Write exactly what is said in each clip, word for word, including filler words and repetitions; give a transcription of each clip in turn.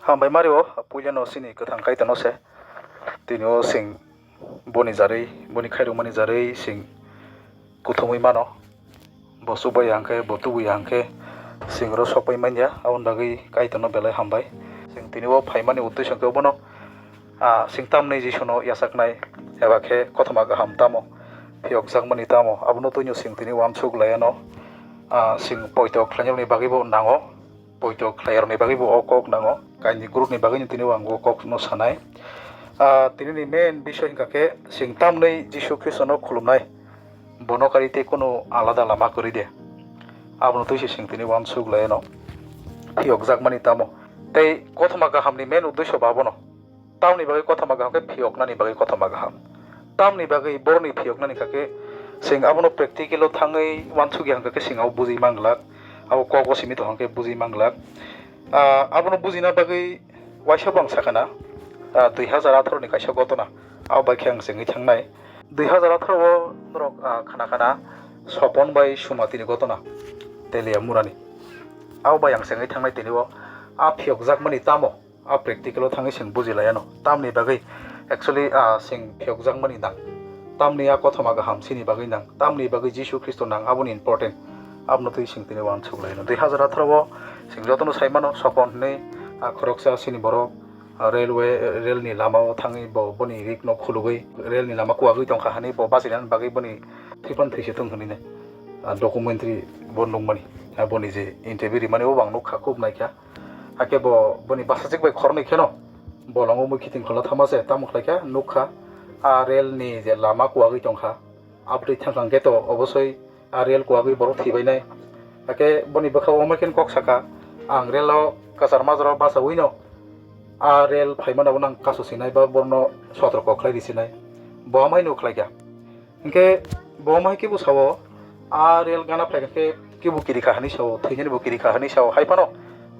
Hambai mario, puilano sini kwthang Kaitorno se. Tini o sing boni jarwi, boni khairokmani jarwi sing kuthumwi mano. Bo chubai ya hwnkhe, bo tubui ya hwnkhe sing oro sokpai manya. Aboni bagwi Kaitorno belai hambai. Sing tini o phaimani uddesho hwnkhe obono, ah, sing tamni Jisuno yachaknai, eba khe kothoma kaham tamo, phiyokjakmani tamo, abono twino sing tini uansuk laiano, ah, sing poito khlainani bagwibo nango. Poito khlairokni bagwi bo o kok nango, kaini groupni bagwino tini o ang o kokno sanai. Ah, tinini main bisoi hwnkha khe chwng tamni Jisu Khristono khulumnai, bono kari tei kunu alada lama kwrwi de, abono twi se chwng tini uansuk laiano phiyokjakmani tamo. Tei kothoma kahamni main uddesho ba abono. Tamni bagwi kothoma kaham khe phiyoknani bagwi kothoma kaham. Tamni bagwi borokni phiyoknani kha khe chwng abono practical o thangwi uansukya hwnkha khe chwng abo bujui manglak, abo kok o simi tong hwnkhe bujui manglak. Ah, abono bujina bagwi waisa bo ang sakha na, ah, dui hazar atharo ni kaisa gotona, abo bai khe ang chengwi thangnai. Dui hazar atharo o norok, ah, khana khana Sopon bai Sumatini gotona, Teliamurani, abo bai ang chengwi thangnai tini o. A phiyokjakmani tamo? A practical o thangwi chwng buji laiano. Tamni bagwi actually, ah, chwng phiyokjakmani nang. Tamni a kothoma kaham chini bagwi nang. Tamni bagwi Jisu Khristo nang, aboni important. Abono twi chwng tini uansuk laiano. Dui hazar atharo o chwng jotono sai mano, Sopon hwnwi, ah, khoroksa chini borok, ah, railway, rail ni lama o thangwi bo boni rik no khulugwi, rail ni lama kuwagwi tongkha hwnwi bo bachina bagwi boni thwipan thwi se thung hwnwi nai, ah, documentary bo nukmani. Ah, boni je interview rimani o bo ang nukha, khub naikha. Hakhe bo boni bwsajwk bai khoroknwi kheno bolongo mui khiting kholo thama se, tamo khlai kha nukha, a rail ni je lama kuwagwi tongkha, abotwi thangkha hwnkhe to obosoi a rail kuwagwi borok thibainai. Hakhe boni bwkha o omo khe kok sakha, ang rail o kwchar majra o bachawino a rail phaimano bo nang kasu sinai ba borno sotroko khlai ri sinai, bo amai nuk khlai kha. Hwnkhe bo omo hai khe bo sao, a rail gana phai khe kebo kiri kha hwnwi sao, thwinani bo kiri kha hwnwi sao, hai phano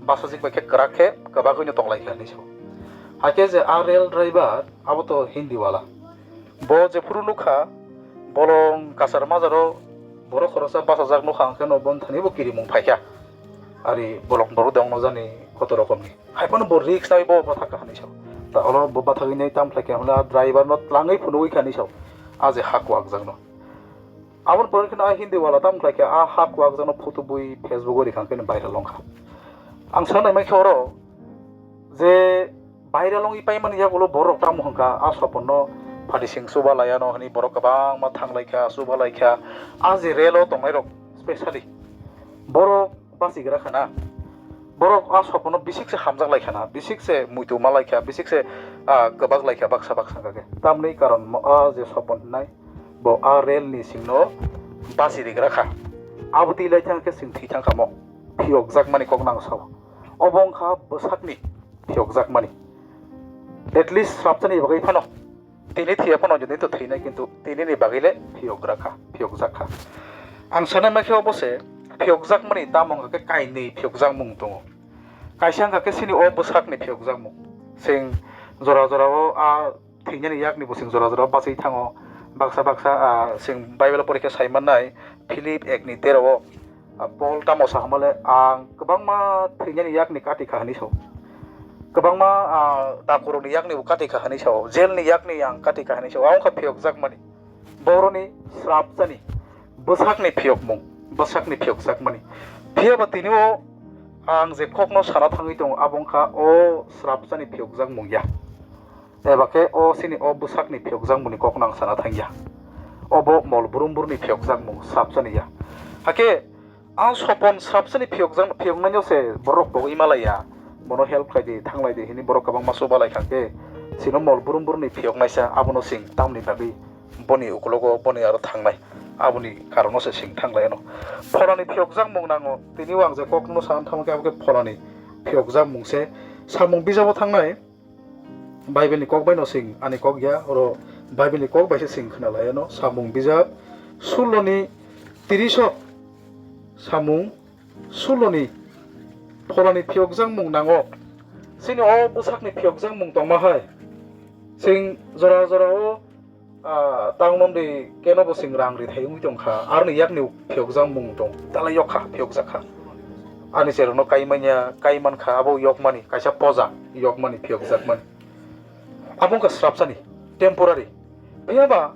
bwsajwk bai khe kwrak khe kwbagwino tong lai kha hwnwi sao. Hakhe je a rail driver abo to Hindi wala, bo jephuru nukha bolong kwchar majra o borok khoroksa bachajak nukha, hwnkhe no bo thani bo kirimung phai kha. Ari bolong borok de ongno jani koto rokomni. Hai phano bo risk nai bo bathak kha hinwi sao. Ta oro bo bathagwi nai tam khlai kha hwnle a driver no tlangwi phunugwi kha hinwi sao. A je ha kuwakjakno. Aboni pore kheno a Hindi wala tam khlai kha a ha kuwakjakno photo bui Facebook o rikha hwnkhe viral wngkha. Ang sanai mai khe oro je viral wngwi paimani yagulo borok tamo hwnkha a Sopon no phatising chuba laiano hwnwi borok kwbangma thang lai kha, chuba lai kha. A je relo tongnai rok specially borok basigra khana. Borok a Sopon no bisik se hamjak lai khana, bisik se muitu ma lai kha, bisik se, ah, kwbak lai kha baksa baksa hwnkha khe. Tamni karon mo-, a je Sopon hwnai bo a rel ni sing no basi rigra kha. Abo twi lai thang khe chwng thwi thang kha mo. Phiyok jak mani kok nang sao. Obo wngkha bwsak ni phiyok jak mani. At least swrapsa ni bagwi phano. Tini thwiya phano jodi to thwinai, kintu tini ni bagwi le phiyok gra kha, phiyok jak kha. Ang sanai ma khe obo se phiyok jak mani tamo wngkha khe kainwi phiyok jak mung tongo. Kaisa wngkha khe chini o bwsak ni phiyok jak mung. Chwng jora jora o a thwinani yak ni bo chwng jora jora o bachwi thango. Baksa baksa, ah, chwng Bible o pori khe sai mannai Philip ek ni tero o. Ah, Paul tamo sa hamale, ang kwbangma thwinani yakni kati kha hinwi sao. Kwbangma, ah, dakurokni yakni bo kati kha hinwi sao. Jailni yakni ang kati kha hinwi sao. Ang wngkha phiyok jak mani. Boroni srapsani bwsakni phiyokmung, bwsakni phiyok jak mani. Phiya ba tini o ang je kokno sana thangwi tongo, abo wngkha o srapsani phiyok jak mung ya. Eba khe o chini o bwsakni phiyokjakmungni kokno ang sana thangya. Obo mol burum burumni phiyokjakmung swrapsani ya. Hakhe ang Sopon swrapsani phiyokjak-, phiyoknaino se borok pogwi malaiya. Bono help khlai di, thanglai di hinwi borok kwbangma chubalai kha khe, chino mol burum burumni phiyoknaisa abono chwng tamni bagwi boni ukulogo boni aro thangnai. Aboni karono se chwng thanglai ano. Pholani phiyokjakmung nango. Tini o ang je kokno sana thangma khe abo khe pholani phiyokjakmung se. Samung bijabo thangnai. Bible ni kok bai no sing, ani kok ya, oro Bible ni kok bai se sing khna lai ano. Samung bijap sullo ni tirish o, samung sullo ni pholani phiyokjakmung nango. Chini o bwsakni phiyokjakmung tongma hai. Sing jora jora o, ah, town on di keno bo sing rang ri thai wngwi tong kha. Aroni yakni phiyokjakmung tong, dalai yok kha, phiyokjak kha. Ani cherokno kai manya, kai mankha, abo yokmani, kaisa poja yokmani, phiyokjakmani. Abo wngkha srapsani, temporary. Phiyaba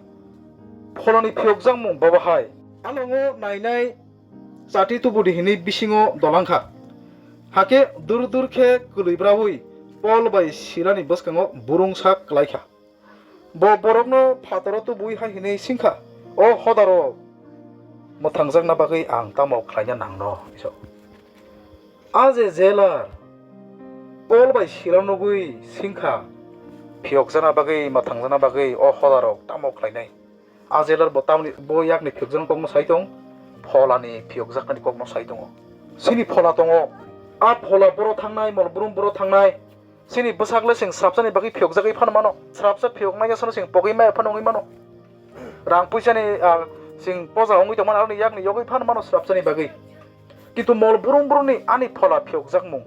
pholani phiyokjakmung bobo hai. Alongo nainai chati tubudi hinwi bisingo dolangkha. Hakhe dur dur khe kwlwi braui Pol bai Silani bwskango burung sak klaikha. Bo borokno phataro tubui hai hinwi singkha, "O hodarok, mwthangjakna bagwi ang tamo khlaina nangno?" A je jailer Pol bai Sila nugwi singkha, phiyokjakna bagwi, mwthangjakna bagwi o hodarok tamo khlainai? A jailer bo tamni, bo yakni phiyokjaknani kokno sai tong, pholani phiyokjaknani kokno sai tongo. Chini phola tongo, a phola boro thangnai, mol brum boro thangnai. Chini bwsakle chwng srapsani bagwi phiyokjagwi phano mano. Srapsa phiyoknai jasano chwng pogwi maya phano wngwi mano. Rang puisani, ah, chwng poja wngwi tongmani aroni yakni yogwi phano mano srapsani bagwi. Kintu mol brum brumni ani phola phiyokjakmung,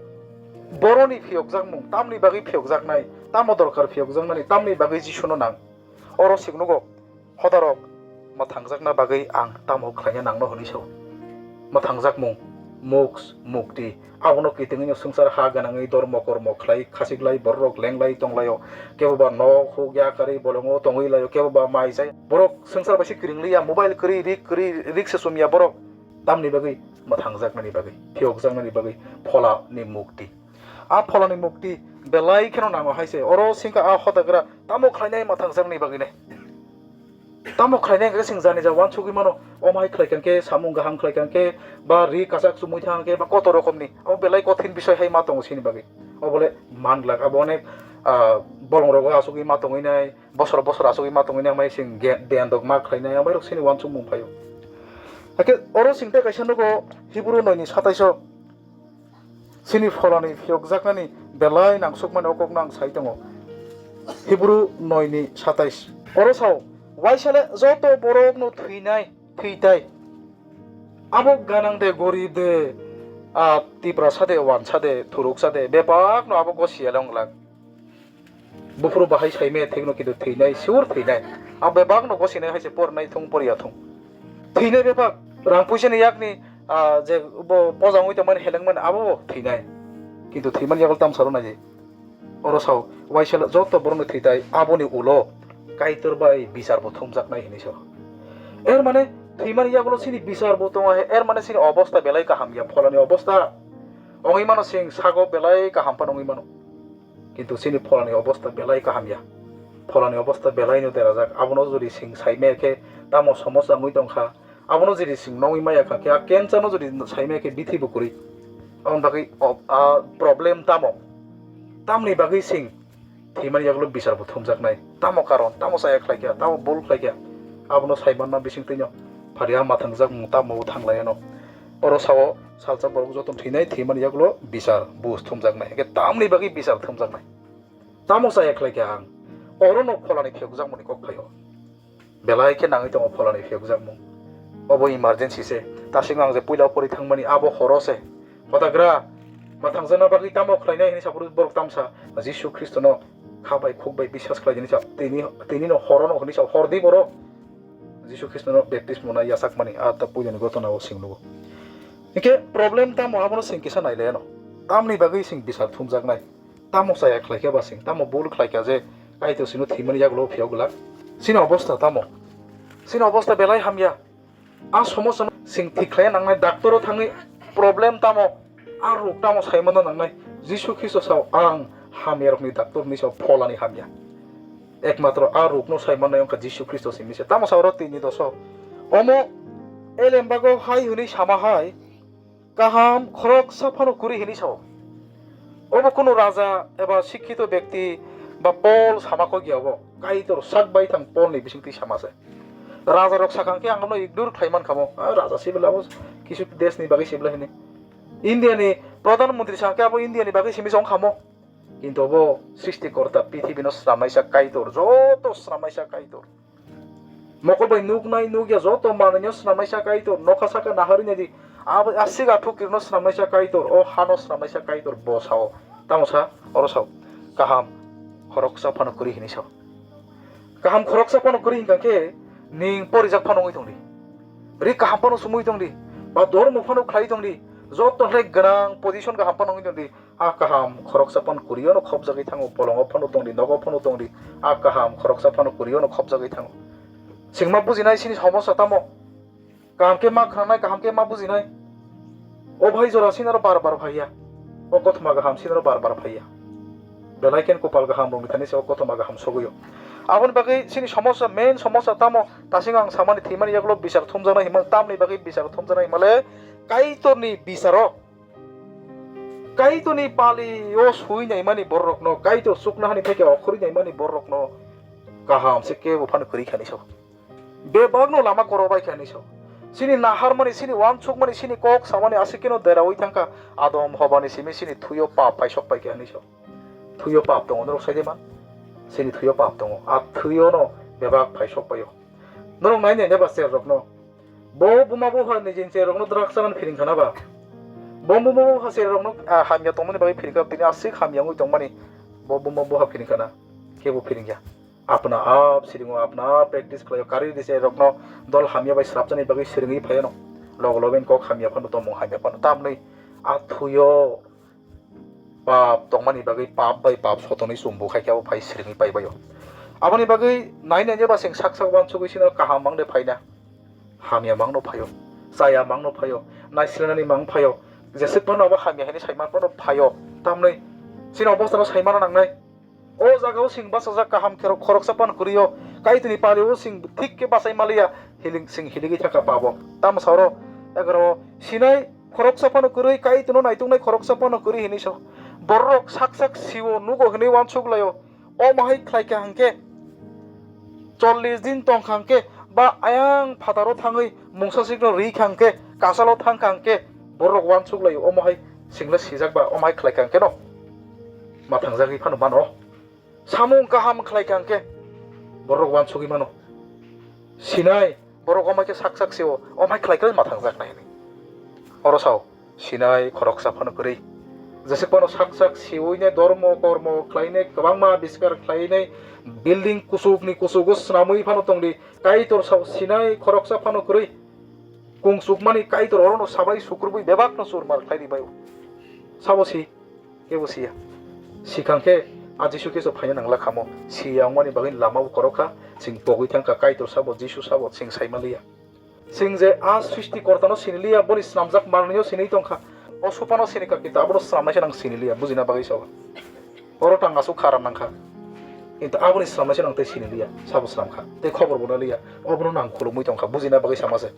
boroni phiyokjakmung, tamni bagwi phiyokjaknai, tamo dorkar phiyokjaknani, tamni bagwi Jisuno nang. Oro chwng nugo, "Hodarok, mwthangjakna bagwi ang tamo khlaina nangno?" hwnwi sao. Mwthangjakmung, moksha, mukti, abono kitingwino swngchar ha gwnangwi dormo kormo khlai, khasiklai, bororok lenglai tonglaio, keboba nok huk yakarwi bolongo tongwi laio, keboba mai chai. Borok swngchar bai se kiringliya, mobile kwrwi, rik kwrwi, rik se chumya borok. Tamni bagwi? Mwthangjaknani bagwi, phiyokjaknani bagwi, pholani mukti. A pholani mukti belai kheno nango hai se. Oro singkha a hodagra tamo khlainai mwthangjaknani bagwinai. Tamo khlainai hwnkhe chwng jani ja uansugwi mano. Omo hai khlai kha hwnkhe, samung kaham khlai kha hwnkhe, ba ri kwchak chumui thang hwnkhe, ba koto rokomni. Abo belai kothin bisoi hai ma tongo chini bagwi. Obole manglak, abo onek, ah, bolongrogo achugwi ma tongwi nai, bosor bosor achugwi ma tongwi nai, amai chwng ge-, bendok ma khlainai, amairok chini uansukmung phaio. Hakhe oro chwng tei kaisa nugo Hibru noini satais o. Chini pholani phiyokjaknani belai nangsukmani o kokno ang sai tongo. Hibru noini satais. Oro sao, "Waisale joto borokno thwinai, thwitai. Abo ganang de, gorib de, a, Tiprasa de, wansa de, thuruksa de, bebakno abo gosiya le wng glak." Buphuru bahai saimaya thikno, kintu thwinai, sure thwinai. Ang bebakno gosinai hai se pornai thung, poriya thung. Thwinai bebak, rang puisani yakni, ah, je bo poja wngwi tongmani helengmani abo bo thwinai. Kintu thwimani yago tamsaro nai. Oro sao, "Waisala joto borokno thwitai, aboni ulo Kaitor bai bichar bo thumjaknai," hinwi sao. Er mane, thwimani yagulo chini bichar bo tongo hai, er mane chini obosta belai kaham ya, pholani obosta. Wngwi mano chwng sago belai kaham phano wngwi mano. Kintu chini pholani obosta belai kaham ya. Pholani obosta belai no derajak. Abono jodi chwng sai maya khe tamo somosa wngwi tong kha. Abono jodi chwng nongwi maya kha khe, a cancer no jodi sai maya khe bithi bo kwrwi. Aboni bagwi o-, a problem tamo? Tamni bagwi chwng thwimani yagulo bichar bo thumjaknai. Tamo karon, tamo chaya khlai kha, tamo bul khlai kha. Abono sai manna bising twino phari ha mwthangjakmung tamo bo thang lai ano. Oro sao, salsa borok joto thwinai, thwimani yagulo bichar bo thumjaknai. Hwnkhe tamni bagwi bichar thumjaknai? Tamo chaya khlai kha ang? Orono pholani phiyokjakmani kok phaio. Belai khe nangwi tongo pholani phiyokjakmung. Obo emergency se. Tasingno ang je puila pori thangmani abo horo se. Hodagra, mwthangjakna bagwi tamo khlainai hinwi sa phuru borok tamsa Jisu Khristono kha bai khuk bai biswas khlai di hinwi sa. Tini, tinino horono hinwi sa, hor di borok. Jisu Khristono baptismo nai yachakmani a ta puilani gotona o chwng nugo. Hinkhe problem tamo abono chwng kisa nai laiano. Tamni bagwi chwng bichar thumjaknai? Tamo chaya khlai kha ba chwng, tamo bul khlai kha je Kaitor chwngno thwimani yagulo phiyok glak? Chini obosta tamo? Chini obosta belai hamya. A somosa no chwng thik khlai nangnai, doctor o thangwi problem tamo? A rok tamo sai manna nangnai? Jisu Khristo sao, "Ang hamyarokni doctor," hinwi sao, pholani hamya. Ekmatro a rokno sai mannai wngkha Jisu Khristo se hinwi se. Tamo sao oro tini doso? Omo elembago hai hwnwi sama hai, kaham khoroksa phano kwrwi hinwi sao. Obo kunu raja eba sikhito bekti ba Pol sama kok ya obo. Kaitor sak bai thang Polni bisingtwi sama se. Rajarok sakha khe ang bono ignore khlai man kha mo. Ah, raja se bwla abo kisu desh ni bagwi se bwla hini. India ni pradhan mantri sakha khe abo India ni bagwi simi se wng kha mo. Kintu obo srishti korta, pithibino swnamnaisa Kaitor, joto swnamnaisa Kaitor. Mokol bai nuknai nukya joto manwino swnamnaisa Kaitor, nokha saka naharwi naidi. Abo aswk athuk kirno swnamnaisa Kaitor, o hano swnamnaisa Kaitor, bo sao. Tamo sa, oro sao. Kaham khoroksa phano kwrwi hinwi sao. Kaham khoroksa phano kwrwi hinkha khe, ning porijak phano wngwi tongdi. Ri kaham phano sumui tongdi. Ba dormo phano khlai tongdi. Joto hai gwnang position kaham phano wngwi tongdi. A kaham khoroksa phano kwrwino khopjagwi thango, bolongo phano tongdi, nogo phano tongdi. A kaham khoroksa phano kwrwino khopjagwi thango. Chwngma bujinai sini somosa tamo? Kaham khe ma khnanai, kaham khe ma bujinai. O bhai jora sinaro bar bar phaiya. O kothoma kaham sinaro bar bar phaiya. Belai khe kopal kaham rokni thani se o kothoma kaham sogwi o. Aboni bagwi sini somosa, main somosa tamo? Tasing ang samani thwimani yagulo bichar thumjaknai himang, tamni bagwi bichar thumjaknai himale Kaitorni bicharo. Kaitorni pali o sui naimani borokno, Kaitor chuknohani theke okhorwi naimani borokno kaham se kebo phano kwrwi khani sao. Bebakno lama koro bai khe hinwi sao. Chini naharmani, chini uansukmani, chini kok samani aswk kheno deraui thangkha. Adam hobani simi chini thuio pap paisok pai khe hinwi sao. Thuio pap tongo, norok sai de man? Chini thuio pap tongo. A thuiono bebak paisok paio. Norok nai nai neba cherrokno. Bo buma bupha ni jin cherrokno drugs chanan phiring khana ba? Bo buma bupha cherrokno, ah, hamya tongmani bagwi phiring kha, tini aswk hamya wngwi tongmani. Bo buma bupha phiring khana. Kebo phiring ya. Apna ap siringo, apna ap practice khlaio, kari ri se rokno dol hamya bai srapjani bagwi siringwi phaiyano. Logo logo kok hamya phano, tongmung hamya phano, tamni a thuio pap tongmani bagwi pap bai pap sotoni chumbu khai khe abo phai siringwi paibaio. Aboni bagwi nai nai jeba sing sak sak uansugwi sino kaham mangde phaina. Hamya mangno phaio, chaya mangno phaio, naislenani mang phaio, jeswk phano abo hamya hinwi saiman phano phaio, tamni chini obostano saimano nangnai. O jagao sing bachajak kaham khe khoroksa phano kwrwi o, Kaitorni pali o sing thik khe bachai maliya, hiling sing hiligwi thangkha pabo. Tamo sa oro egaroh sinai khoroksa phano kwrwi, Kaitorno naituknai khoroksa phano kwrwi hinwi sa. Bororok sak sak sio nugo hinwi uansuk laio. Omo hai khlai kha hwnkhe, chollish din tong kha hwnkhe, ba ayang phataro thangwi mungsa sikno ri kha hwnkhe, kasalo thang kha hwnkhe, bororok uansuk laio, omo hai singla sijak ba, omo hai khlai kha hwnkhe no, ma thangjagwi phano mano. Samung kaham khlai kha hwnkhe, bororok uansugwi mano. Sinai, borok omo khe sak sak sio, omo hai khlai khlai ma thangjak nai hinwi. Oro sao, sinai khoroksa phano kwrwi. Jeswk phano sak sak siwi ne dormo kormo khlai ne kwbangma biskar khlai ne building kuchuk ni kuchugo swnamwi phano tongdi. Kaitor sao sinai khoroksa phano kwrwi. Kung chukmani Kaitor orono sabai sukrubwi bebakno churmar khlai ri bai o. Sabo si. Kebo siya. Sikhang khe a Jisu Khristo phaina nangla khamo. Siya wngmani bagwi lama bo korok kha, chwng pogwi thang kha, Kaitor sabo, Jisu sabo, chwng sai manliya. Chwng je a Srishti Kortano sini liya, boni snamjak manwino sinwi tong kha. O supano sini kha, kintu abono snamnaisa nang sini liya, bujina bagwi sao. Oro tang aswk kha ram nang kha. Kintu aboni snamnaisa nang tei sini liya, sabo snam kha. Tei khobor bo na liya, obono nang khulumwi tong kha, bujina bagwi sama se.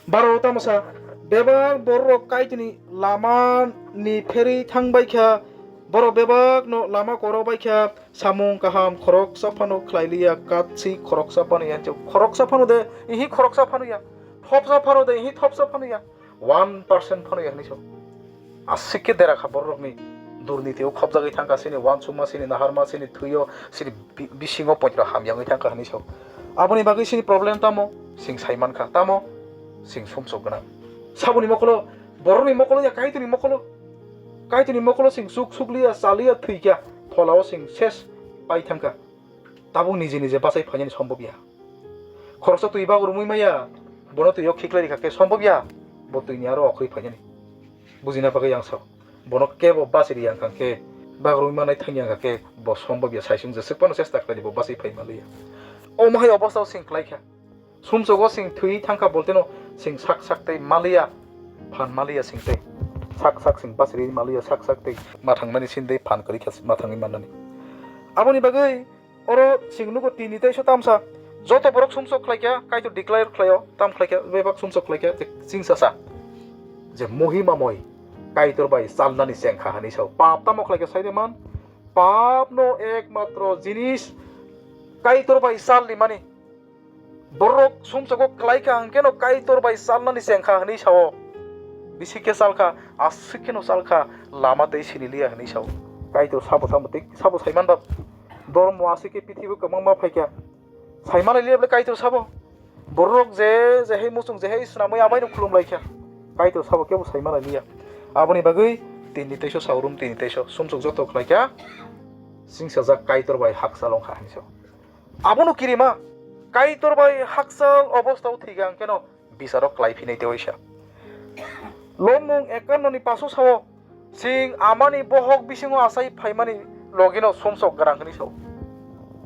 Baro tamo sa, bebak bororok Kaitorni lama ni pherwi thang bai kha, borok bebakno lama koro bai kha, samung kaham khoroksa phano khlai liya, katswi khoroksa phano ya, khoroksa phano de, ihi khoroksa phano ya, thopsa phano de, ihi thopsa phano ya, one percent phano ya hinwi sao. Aswk khe dera kha bororokni durniti o khopjagwi thang kha, chini uansukma, chini naharma, chini thwio, chini bi-, bisingo poito hamya wngwi thang kha hinwi sao. Aboni bagwi chini problem tamo? Chwng sai man kha. Tamo? Chwng sumsok gwnang. Saboni mokolo, borokni mokolo ya, Kaitorni mokolo. Kaitorni mokolo chwng chuk sukliya, chaliya, thwikha, pholao chwng ses pai thang kha. Tabuk niji niji bachai phainani sombobya. Khoroksa twi bak rumwi maya, bono twi o khiklai rikha khe sombobya, bo twini aro okhorwi phainani. Bujina bagwi yang sao. Bono kebo bachiri yang kha khe, bak rumwi manai thang yang kha khe, bo sombobya, saisung jeswk phano chesta khlai di, bo bachai phai manliya. Omo hai obostha o chwng khlai kha. Sumsogo chwng thwi thang kha bolteno chwng sak sak tei manliya, phan manliya chwng tei. Sak sak chwng bachiri manliya, sak sak tei ma thangnani sin tei phan kwrwi kha ma thangwi mannani. Aboni bagwi oro chwng nugo tini tei so tamsa. Joto borok sumsok khlai kha, Kaitor declare khlaio, tam khlai kha, bebak sumsok khlai kha, je chwngsa sa. Je mohimamoi Kaitor bai chalnani cheng kha hinwi sao. Pap tamo khlai kha sai de man? Papno ekmatro jinis Kaitor bai chalni mani. Borok sumsogo khlai kha hwnkhe no Kaitor bai chalnani cheng kha hinwi sao. Bisi khe chal kha, aswk kheno chal kha, lama tei sini liya hinwi sao. Kaitor sabo tamo tei sabo sai man ba? Dormo aswk khe pithibio kwbangma phai kha. Sai manai liya bole Kaitor sabo. Borok je, je hai muchung, je hai swnamwi abaino khulum lai kha. Kaitor sabo kebo sai manai liya. Aboni bagwi tini teiso saurum, tini teiso sumsok joto khlai kha. Singsajak Kaitor bai hakchal wng kha hinwi sao. Abono kirima, Kaitor bai hakchal obostha o thwi kha hwnkhe no bicharo klai phinai tei waisa. Lomung ekanno ni paso sao, chwng amani bohok bisingo achai phaimani logino sumsok gwnang hwnwi sao.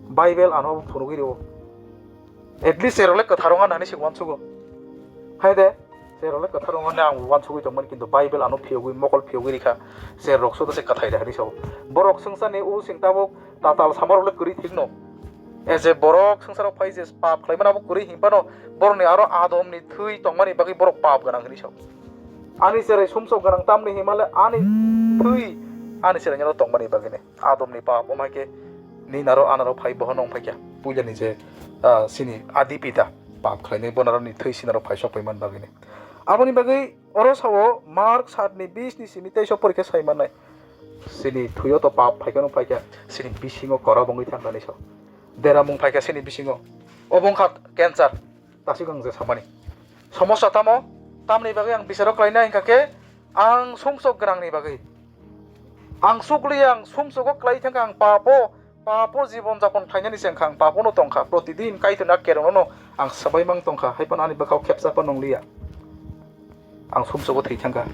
Bible ano phunugwi rio. At least cherok le kwthar wng hwnwi se uansugo. Hai de, cherok le kwthar wng hwnwi ang uansugwi tongmani, kintu Bible ano phiyogwi, mokol phiyogwi rikha. Cherok suda se kwthai da hwnwi sao. Borok swngcharni o chwng tabuk tatal samarok le kwrwi thikno. As a borok swngcharok phai je pap khlaimani abo kwrwi hinphano borokni aro Adomni thwi tongmani bagwi borok pap gwnang hwnwi sao. Ani cherai sumsok gwnang tamni himale ani thwi ani cheraino tongmani bagwini. Adomni pap wng hai khe ninaro anaro phai bohono wng phaikha. Puilani je, ah, sini adi pita pap khlainai bonaroni thwi sinaro phai sok phaimani bagwini. Aboni bagwi oro sao Mark satni bisni simi teisok porikhe sai mannai. Sini thwio to pap phaikhe wng phaikha, sini bisingo korop wngwi thangkha ni sao. Deramung phaikha sini bisingo. Obo wngkha cancer. Tasik ang je samani. Somosa tamo? Tamni bagwi ang bicharo klainai hwnkha khe ang sumsok gwnangni bagwi. Ang sukli ang sumsogo klai thangkha ang papo, papo jibon japon khlainani se wngkha ang papono tongkha. Protidin Kaitorni a kerongono ang swbai mang tongkha, hai phano ani bwkhao khepsa phano nongliya. Ang sumsogo thwi thangkha.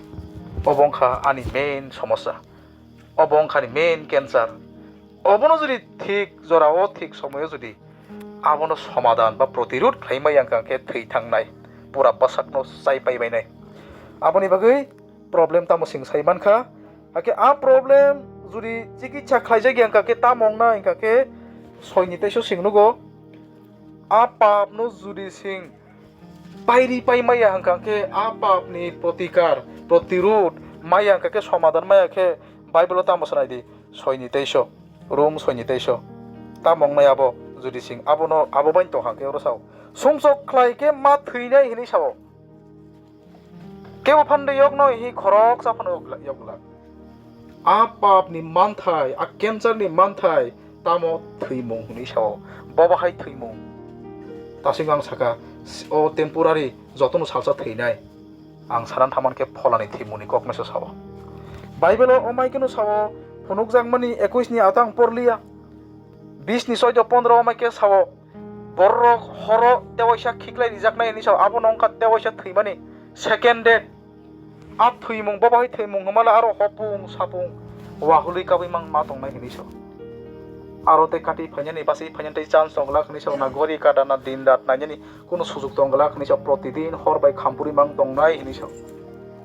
Obo wngkha ani main somosa. Obo wngkha ni main cancer. Obono jodi thik jorao thik somoyo jodi abono somadan ba protirod khlai maya wngkha khe thwi thangnai, pura bwsakno chai pai bainai. Aboni bagwi problem tamo chwng sai mankha? Hakhe a problem jodi chikitsa khlaijak ya wngkha khe tamo wngnai wngkha khe soini teiso chwng nugo. A papno jodi chwng pairi pai maya hwnkha khe a papni protikar, protirod maya hwnkha khe somadan maya khe Bible-o tamo swnai di, soini teiso, Rom soini teiso. Tamo wngnai abo, jodi chwng abono abo bai tong hwnkha khe oro sao. Sumsok khlai khe ma thwinai hwnwi sao. Kebo phan de yokno hi khoroksa phano yokla-, yokla. A papni manthai, a cancer ni manthai tamo thwimung hwnwi sao. Bobo hai thwimung. Tasing ang saka, o temporary jotono salsa thwinai. Ang saran thaman khe pholani thwimungni kokno se sao. Bible-o o mai kheno sao, phunukjakmani ekush ni ato ang porliya. Bish ni soido pondro o mai khe sao, borok horo tewaisa khiklai rijaknai hwnwi sao, abono wngkha tewaisa thwimani second death. A thwimung, bo bahai thwimung hwnmale aro hopung sapung wahului kabui mang ma tongnai hwnwi sao. Aro tei kati phainani basi phainani tei chance tong glak hwnwi sao, na ghori kada na din rat nainani kunu sujuk tong glak hwnwi sao, protidin hor bai khampuri mang tongnai hwnwi sao.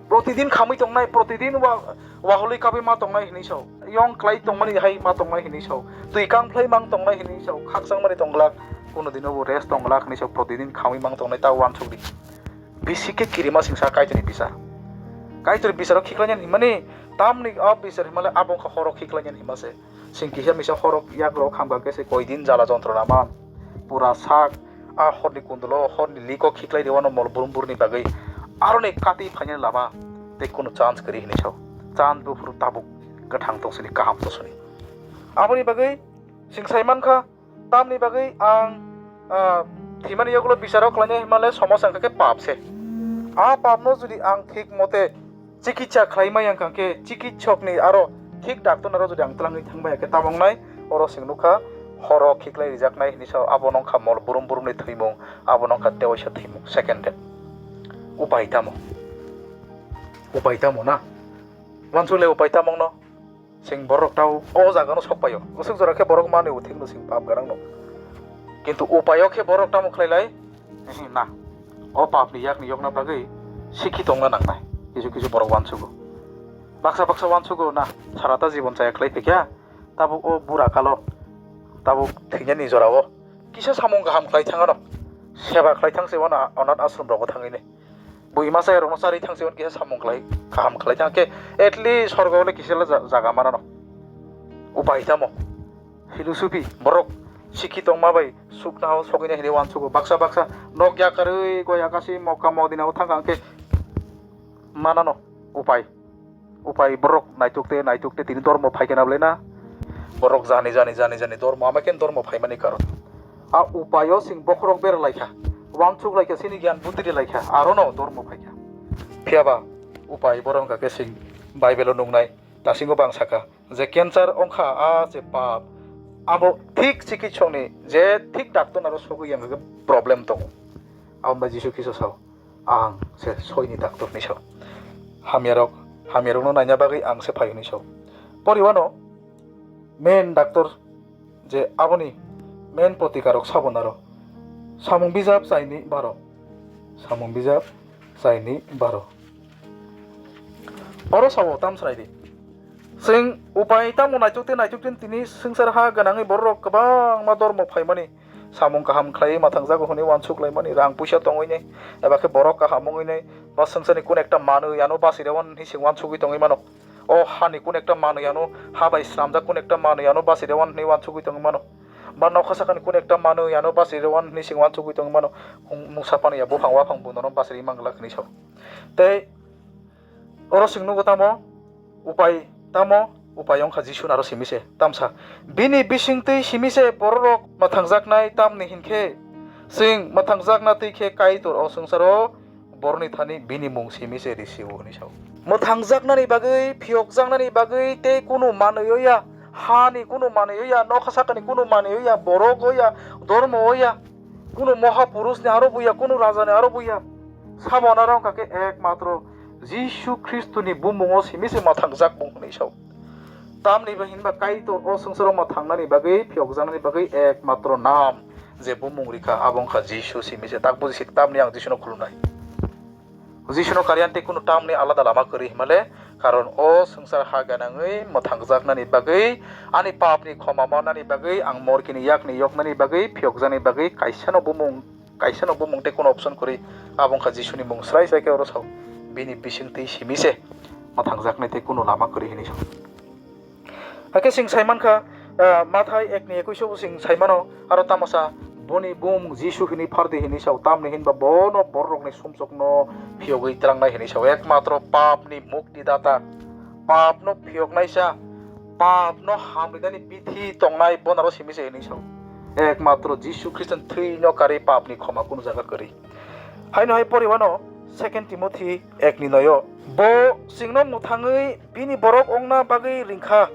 Protidin khamui tongnai, protidin wa-, wahului kabui ma tongnai hwnwi sao. Yong klai tongmani hai ma tongnai hwnwi sao. Twi kang phlai mang tongnai hwnwi sao. Khakchangmani tong glak, kunu dino bo rest tong glak hwnwi sao. Protidin khamui mang tongnai ta uansuk di. Bisi khe kirima singsa Kaitorni bisar. Kaitorni bisaro khiklainani hwnmani, tamni a bisar hwnmale abo wngkha horo khiklainani hwnma se. Sing kisa misa horo yakrok hamkha khe se koidin jala jontrona man. Pura sak a horni kundulo horni liko khiklai rewano mol burum burni bagwi aroni kati phainani lama tei kunu chance kwrwi hwnwi sao. Chance buphuru tabuk kwthang tongsini kaham tongsini. Aboni bagwi sing sai mankha, tamni bagwi ang, ah, thwimani yagulo bicharo khlainai hwnmale somosa wngkha khe pap se. A papno jodi ang thik mote chikitsa khlai maya wngkha khe chikitsokni aro thik daktorni aro jodi ang twlangwi thang maya khe tamo wngnai, oro chwng nukha horo khiklai rijaknai hwnwi sao, abo wngkha mol burum burumni thwimung, abo wngkha tewaisa thwimung, second death. Upai tamo? Upai tamo na? Uansuk le upai tamo wngno? Chwng borok tao o jagano sok paio. Bwswk jora khe borok manwi uthikno chwng pap gwnangno. Kintu upaio khe borok tamo khlai lai? Ehe, na. O papni yakni yokna bagwi sikhi tongna nangnai. Kisu kisu borok uansugo. Baksa baksa uansugo na, sarata jibon chaya khlai phaikha. Tabuk o bura kalo. Tabuk thwinani jorao. Kisa samung kaham khlai thangano. Seba khlai thangse wano anath ashram rogo thangwi ne. Buima chaya rokno charwi thangse wano kisa samung khlai, kaham khlai thangkhe at least sorgo le kisa le ja-, jaga manano. Upai tamo? Philosophy, borok sikhi tongma bai sukna o sogwina hinwi uansugo. Baksa baksa nok yakarwi goi akasi mokka modina o thangkha hwnkhe manano upai. Upai borok naituk te, naituk te tini dormo phaikhe na bwlai na? Borok jani, jani, jani, jani dormo, ama khe dormo phaimani karon. A upaio chwng bokhorok bera laikha, uansuk laikha, chini giyan buddhi ri laikha, arono dormo phaikha. Phiyaba upai borok wngkha khe chwng Bible-o nuknai, dasingo bang sakha je cancer wngkha a je pap, abo thik chikitsokni je thik daktor aro sogwi yang khe problem tongo. Aboni bai Jisu Khristo sao, "Ang se soini daktor," hinwi sao. hamyarok, hamyarokno naina bagwi ang se phai hwnwi sao. Poriwano main doctor je aboni main potikarok sabo naro. Samung bijap chaini baro. Samung bijap chaini baro. Oro sabo tam srai di. Chwng upai tamo naituk tei naituk tei tini swngchar ha gwnangwi bororok kwbangma dormo phaimani samung kaham khlaiwi mathangjago hwnwi uansuk laimani, rang puisa tongwi nai, eba khe borok kaham wngwi nai, ba swngcharni kun ekta manwi ano bachirwi hwnwi se uansugwi tongwi mano. O hani kun ekta manwi ano, ha bai swnamjak kun ekta manwi ano bachirwi hwnwi uansugwi tongwi mano. Ba nokha sakani kun ekta manwi ano bachirwi hwnwi se uansugwi tongwi mano. Mungsa pano ya buphang waphang bunono bachirwi manglak hwnwi sao. Tei oro chwng nugo tamo upai, tamo upai wngkha Jisu aro simi se tamsa. Bini bisingtwi simi se bororok mathangjaknai, tamni hinkhe chwng mathangjakna twi khe Kaitor o swngcharo boroni thani bini mung simi se risi-o hwnwi sao. Mathangjaknani bagwi, phiyokjaknani bagwi tei kunu manwi ya, hani kunu manwi ya, nokha sakani kunu manwi ya, borok ya, dormo ya, kunu mohapurushni aro buya, kunu rajani aro buya. Sabo naro wngkha khe ekmatro Jisu Khristoni bumungo simi se mathangjak mung hwnwi sao. Tamni ba hinba Kaitor o swngcharo mathangnani bagwi, phiyokjaknani bagwi ekmatro nam je bumung rikha, abo wngkha Jisu simi se. Tak buji sik tamni ang Jisuno khulumnai. Jisuno kariyan tei kunu tamni alada lama kwrwi himale, karon o swngchar ha ganangwi mwthangjaknani bagwi, ani papni khoma mannani bagwi, ang morkini yakni yoknani bagwi, phiyokjaknani bagwi kaisano bumung, kaisano bumung tei kunu option kwrwi, abo wngkha Jisuni mung srai srai khe oro sao, bini bisingtwi simi se mwthangjaknai tei kunu lama kwrwi hinwi sao. Hakhe chwng sai mankha, ah, Mathai ekni ekuiso bo chwng sai mano, aro tamasa boni bumung Jisu hinwi phardi hinwi sao, tamni hinba bono bororokni sumsokno phiyogwi twlangnai hinwi sao, ekmatro papni mukti data, papno phiyoknaisa, papno hamrinani bithi tongnai bonaro simi se hinwi sao, ekmatro Jisu Khristoni thwino karwi papni khoma kunu jaga kwrwi. Haino hai poriwano Second Timothy ekni noyo. Bo chwngno mwthangwi bini borok wngna bagwi ringkha.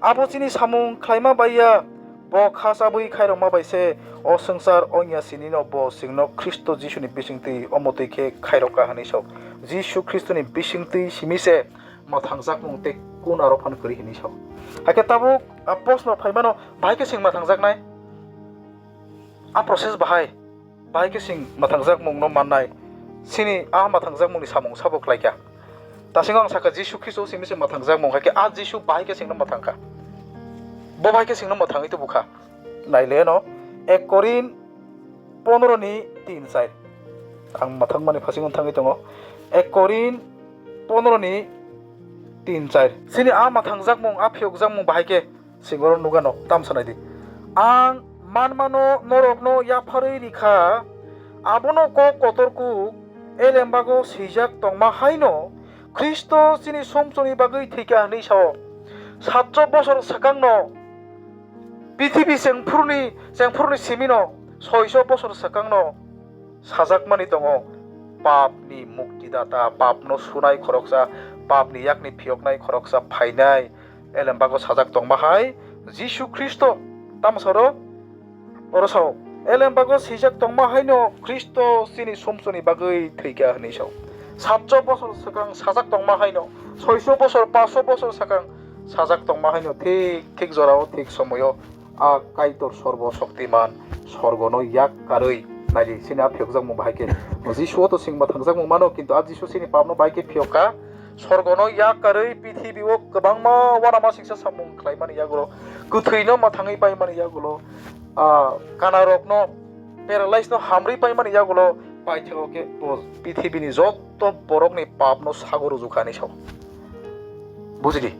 Abo chini samung khlaima bai ya, bo kha chabwi khairokma bai se. O swngchar wngya sinino bo chwngno Khristo Jisuni bisingtwi omotwi khe khairokha hwnwi sao. Jisu Khristoni bisingtwi simi se mwthangjakmung tei kun aro phan kwrwi hwnwi sao. Hakhe tabuk a post no phaimano bahai khe chwng mwthangjaknai. A process bahai, bahai khe chwng mwthangjakmungno mannai. Chini a mwthangjakmungni samung sabo khlaikha. Dasingo ang sakha, Jisu Khristo simi se mwthangjakmung, hakhe a Jisu bahai khe chwngno mwthangkha. Bo bahai khe chwngno mwthangwi tubukha. Naileno ek Korin pondro ni tin char. Ang mwthangmani phasingo thangwi tongo. Ek Korin pondro ni tin char. Chini a mwthangjakmung, a phiyokjakmung bahai khe chwng oro nukgano, tamsa nai di. Ang manmano norokno yapharwi rikha, abono kok kotor kuk, elembago swijak tongma haino Khristo chini sumsokni bagwi thwikha hwnwi sao. Satso bosor swkangno, prithibi chengphurni, chengphurni simino soiso bosor swkangno sajakmani tongo, papni muktidata, papno sunai khoroksa, papni yakni phiyoknai khoroksa phainai, elembago sajak tongma hai Jisu Khristo. Tamsoro oro sao, elembago swijak tongma haino Khristo chini sumsokni bagwi thwikha hwnwi sao. Satso bosor swkang sajak tongma haino, soiso bosor, paso bosor swkang sajak tongma haino thik thik jorao, thik somoyo a Kaitor Sorbo Shoktiman sorgono yak karwi naidi. Chini a phiyokjakmung bahai khe Jisu o to chwng mwthangjakmung mano, kintu a Jisu chini papno bahai khe phiyokha. Sorgono yak karwi prithibi o kwbangma uanama singsa samung khlaimani yagulo, kwthwino mwthangwi paimani yagulo, a kanarokno, paralyze no hamrwi paimani yagulo paithago khe bo prithibini jotto borokni papno sago rwjukha hwnwi sao. Bujidi,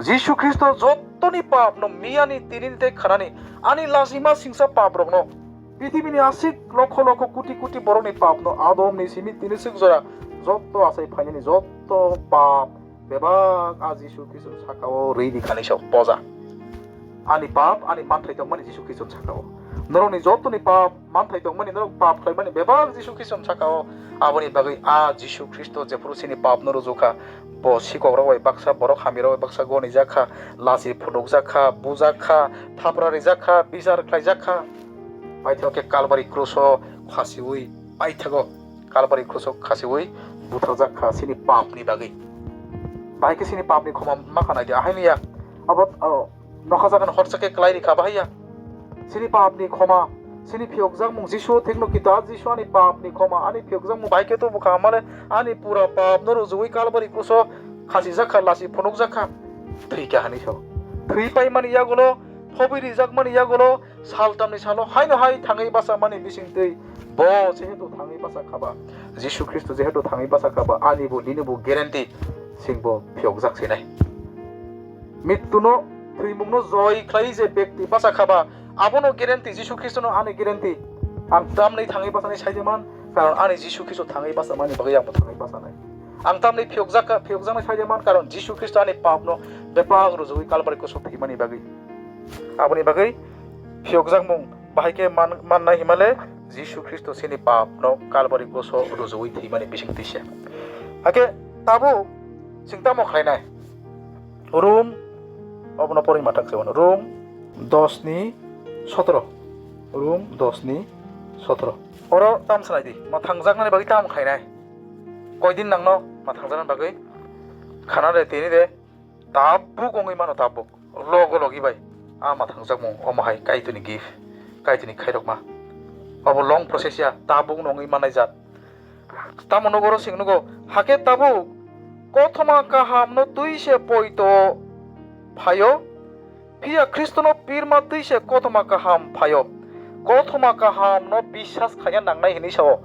Jisu Khristo jottoni papno, miyani, tinini tei khanani, ani lachima singsa paprokno, prithibini aswk lokho lokho koti koti borokni papno, Adomni simi tini swk jora jotto achai phainani jotto pap bebak a Jisu Khristo saka-o rwi di kha hwnwi sao, poja. Ani pap, ani manthai tongmani Jisu Khristo saka-o. Norokni jottoni pap, manthai tongmani, norok pap khlaimani bebak Jisu Khristo saka-o. Aboni bagwi a Jisu Khristo jephuru chini papno rwjukha, bo sikokrok bai baksa, borok hamirok bai baksa gonijak kha, lachi phunukjak kha, bujak kha, thapra rijak kha, bichar khlaijak kha. Paithago khe Kalbari kruso khasiui paithago. Kalbari kruso khasiui Butharjak kha chini papni bagwi. Bahai khe chini papni khoma ma kha nai di, ahai ni ya. Abo, o, nokha jaga no horsa khe klai ri kha bahai ya. Chini papni khoma, chini phiyokjakmung Jisu thikno kita, Jisu ani papni khoma, ani phiyokjakmung bahai khe tubu kha male, ani pura papno rujui Kalbari kruso khasijak kha, lasi phunukjak kha, thwi kha hinwi sao. Thwi paimani yagulo, phobwi rijakmani yagulo, saltamni salo haino hai thangwi bachamani bisingtwi bo jehetu thangwi bacha khaba, Jisu Khristo jehetu thangwi bacha khaba, ani bo nini bo guarantee singbo phiyokjak sinai. Mittuno, thwimungno joy khlai je bekti bacha khaba, abono guarantee, Jisu Khristono ani guarantee. Ang tamni thangwi bachanai sai de man, karon ani Jisu Khristo thangwi bachamani bagwi ang bo thangwi bachanai. Ang tamni phiyokjak kha, phiyokjaknai sai de man, karon Jisu Khristo ani papno bebak rujui Kalbari kruso thwimani bagwi. Aboni bagwi phiyokjakmung bahai khe man-, mannai himale Jisu Khristo chini papno Kalbari kruso rujui thwimani bisingtwi se. Hakhe tabuk chwng tamo khlainai? Rom, obono porwi mathang se, Rom dos ni sotoro. Rom dos ni sotoro. Oro tam sanai di, mathangjaknani bagwi tam khlainai? Koidin nangno mathangjaknani bagwi? Khana de, tini de, tabuk wngwi mano, tabuk. Logo logi bai. A mathangjakmung, omo hai Kaitorni gift, Kaitorni khairokma. Obo long process ya, tabuk wngwi manai jat. Tamo nugo oro sing nugo, hakhe tabuk kothoma kahamno twi se poito phaio, phiya Khristono pirma twi se kothoma kaham phaio. Kothoma kahamno biswas khaina nangnai hinwi sao.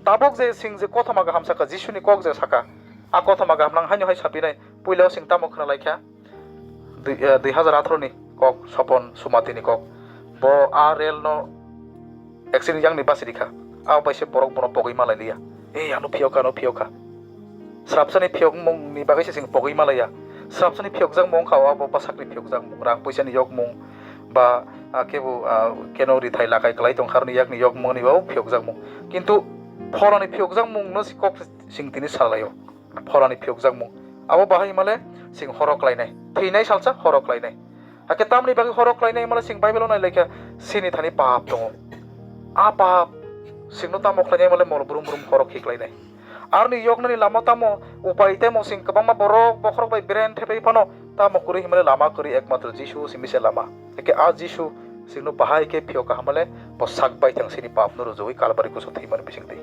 Tabuk je sing je kothoma kaham saka, Jisuni kok je saka, a kothoma kaham nang haino hai sapinai, puila o sing tamo khna laikha? Dui, eh, dui hazar atharo ni kok, Sopon Sumatini kok. Bo a rel no accident yang ni basi rikha. A bai se borok bono pogwi malai liya. Ei, ano phiyok kha, ano phiyok kha. Srapsani phiyokmung ni bagwi se chwng pogwi malaiya. Srapsani phiyokjakmung kha, abo bwsakni phiyokjakmung, rang puisa ni yokmung, ba, ah, kebo, ah, keno rithai lakai kwlai tongkha, aroni yakni yokmung ni bo phiyokjakmung. Kintu phorani phiyokjakmung no si kok chwng tini salaio. Phorani phiyokjakmung. Abo bahai himale chwng horo klainai. Thwinai salsa horo klainai. Hakhe tamni bagwi horo klainai himale chwng Bible-o nai laikha, chini thani pap tongo. A pap chwngno tamo khlainai himale mol brum brum horo khiklainai. Aroni yoknani lama tamo, upai tamo chwng kwbangma borok bokhorok bai beren thepai phano tamo kwrwi himale lama kwrwi ekmatro Jisu simi se lama. Hakhe a Jisu chwngno bahai khe phiyok kahamale bo sak baithang chini papno rujui Kalbari kusu thwimani bisingtwi.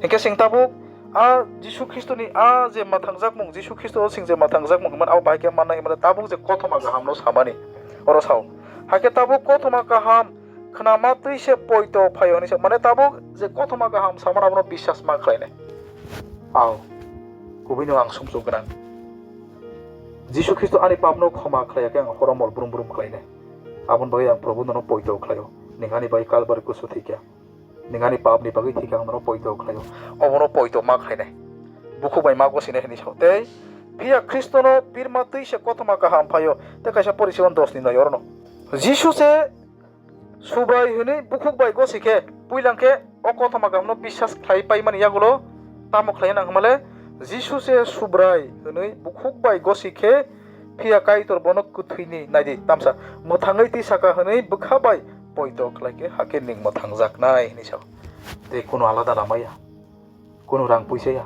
Hinkhe chwng tabuk a Jisu Khristoni a je mathangjakmung, Jisu Khristo o chwng je mathangjakmung hwnmani abo bahai khe manna hwnmale tabuk je kothoma kahamno samani oro sao. Hakhe tabuk kothoma kaham khnama twi se poito phaio hinwi sa, mane tabuk je kothoma kaham samani abono biswas ma khlainai. Ao, kubui no ang sumsok gwnang. Jisu Khristo ani papno khoma khlaiya khe ang horo mol brum brum khlainai. Aboni bagwi ang Probhu nono poito khlaio. Nwng ani bagwi Kalbari kusu thwikha. Nwng ani papni bagwi thwikha, ang nono poito khlaio. Obono poito ma khlainai. Bukhuk bai ma gosinai hinwi sao. Tei phiya Khristono pirma twi se kothoma kaham phaio. Tei kaisa pori se dos ni noi orono. Jisu se Subrai hwnwi bukhuk bai gosi khe, puila khe o kothoma kahamno biswas khlai paimani yagulo tamo khlai nang hwnmale, Jisu se Subrai hwnwi bukhuk bai gosi khe, phiya Kaitor bono kwthwini, naidi, tamsa, mwthangwi tisaka hwnwi bwkha bai poito khlai khe, hakhe nwng mwthangjaknai, hwnwi sao. Tei kunu alada lama ya. Kunu rang puisa ya,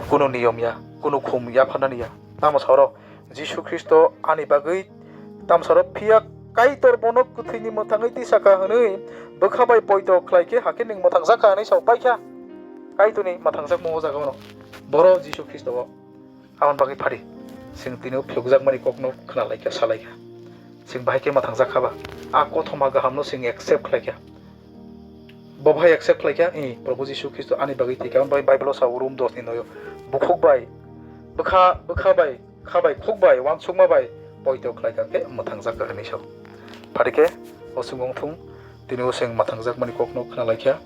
kunu niyom ya, kunu khum yapharnani ya. Tamo sa oro Jisu Khristo ani bagwi, tamo sa oro, phiya Kaitor bono kwthwini mwthangwi tisaka hwnwi bwkha bai poito khlai khe, hakhe nwng mwthangjakha hwnwi sao paikha. Kaitorni mwthangjakmung o jaga ono, boro Jisu Khristo o. Aboni bagwi phari, chwng tini o phiyokjakmani kokno khna laikha, sa laikha. Chwng bahai khe mwthangjak kha ba? A kothoma gahamno chwng accept khlai kha. Bo bahai accept khlai kha, "Ee, Probhu Jisu Khristo ani bagwi thwi kha." Aboni bagwi Bible-o sao, Rom dos ni noi o, "Bukhuk bai, bwkha, bwkha bai, kha bai, khuk bai, uansukma bai poito khlai kha khe mwthangjak kha," hwnwi sao. Phari khe, o chwng wng thung, tini o chwng mwthangjakmani kokno khna laikha,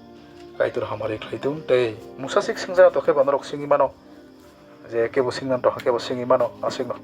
Kaitor hamari khlai thung, tei mungsa sik swngjak tong khe ba norok singwi mano. Je kebo singna tongkha, kebo singwi mano, aswkno.